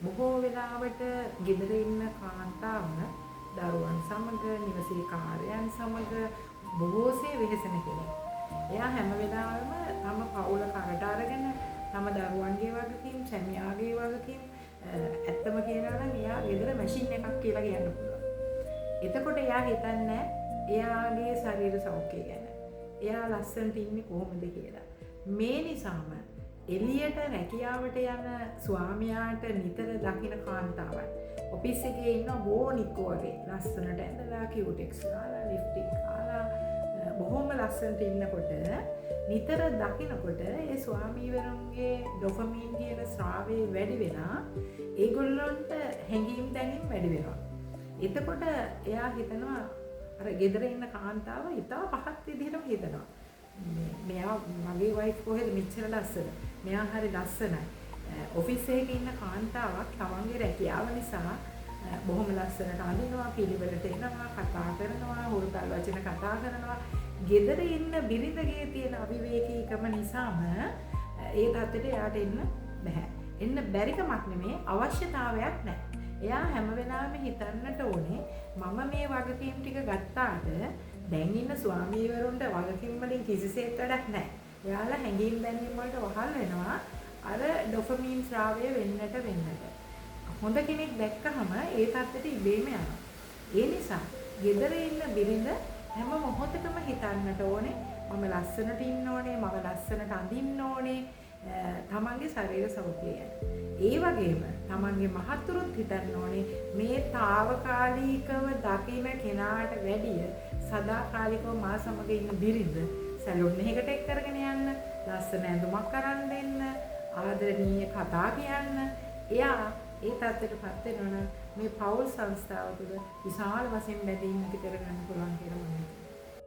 බොහෝ වෙලාවට ගෙදර ඉන්න කාන්තාව දරුවන් සමග, නිවසේ කාර්යයන් සමග බොහෝසේ වෙහෙසෙන කෙනෙක්. එයා හැම වෙලාවෙම තම පවුල කරට අරගෙන තම දරුවන්ගේ වගකීම්, සැමියාගේ වගකීම්, ඇත්තම කියනවා නම් එයා ගෙදර මැෂින් එකක් කියලා කියන්න පුළුවන්. එතකොට එයා හිතන්නේ එයාගේ ශරීර සෞඛ්‍යය ගැන. එයා ලස්සනට ඉන්නේ කොහොමද කියලා. මේ නිසාම එළියට රැකියාවට යන ස්වාමියාට නිතර දකින කාන්තාවන් ඔෆිස් එකේ ඉන්න බෝනික්කෝ වගේ ලස්සනට ඇඳලා, කියුටෙක්ස් ගාලා, ලිප්ස්ටික් ගාලා බොහොම ලස්සනට ඉන්නකොට නිතර දකිනකොට ඒ ස්වාමීවරුන්ගේ ඩොපමීන් කියන ස්‍රාවය වැඩි වෙලා ඒගොල්ලන්ට හැඟීම් දැනීම් වැඩි වෙනවා. එතකොට එයා හිතනවා අර ගෙදර ඉන්න කාන්තාව ඉතා පහත් විදිහටම හිතනවා. මෙයා මගේ වයිෆ් කොහෙද මෙච්චර ලස්සන? මෙයා හරි ලස්සනයි. ඔෆිස් එකේ ඉන්න කාන්තාවක් තමන්ගේ රැකියාව නිසා බොහොම ලස්සනට අඳිනවා, පිළිවෙලට එනවා, කතා කරනවා, හුරුතල් වචන කතා කරනවා. ගෙදර ඉන්න බිරිඳගේ තියෙන අවිවේකීකම නිසාම ඒ තත්ත්වයට එයාට එන්න බැහැ. එන්න බැරිකමක් නෙමේ, අවශ්‍යතාවයක් නැහැ. එයා හැම වෙලාවෙම හිතන්නට ඕනේ මම මේ වගකීම් ටික ගත්තාට දැන් ඉන්න ස්වාමීවරුන්ට වගකීම් වලින් කිසිසේත් වැඩක් නැහැ. එයාලා හැඟීම් දැනීම් වලට වහල් වෙනවා අර ඩොපමීන් ශ්‍රාවය වෙන්නට වෙන්නට. හොඳ කෙනෙක් දැක්කහම ඒ තත්ත්වයට ඉබේම යනවා. ඒ නිසා ගෙදර ඉන්න බිරිඳ හැම මොහොතකම හිතන්නට ඕනේ මම ලස්සනට ඉන්න ඕනේ, මම ලස්සනට අඳින්න ඕනේ, තමන්ගේ ශරීර සෞඛ්‍යය ගැන. ඒ වගේම තමන්ගේ මහතුරුත් හිතන්න ඕනේ මේ තාවකාලිකව දකින කෙනාට වැඩිය සදාකාලිකව මා සමග ඉන්න බිරිඳ සැලොන් එකකට එක් කරගෙන යන්න, ලස්සන ඇඳුමක් අරන් දෙන්න, ආදරණීය කතා කියන්න. එයා ඒ තත්ත්වයට පත් වෙනවා නම් මේ පෞල් සංස්ථාව තුළ විශාල වශයෙන් බැඳීම් ඇති කරගන්න පුළුවන් කියලා මම හිතනවා.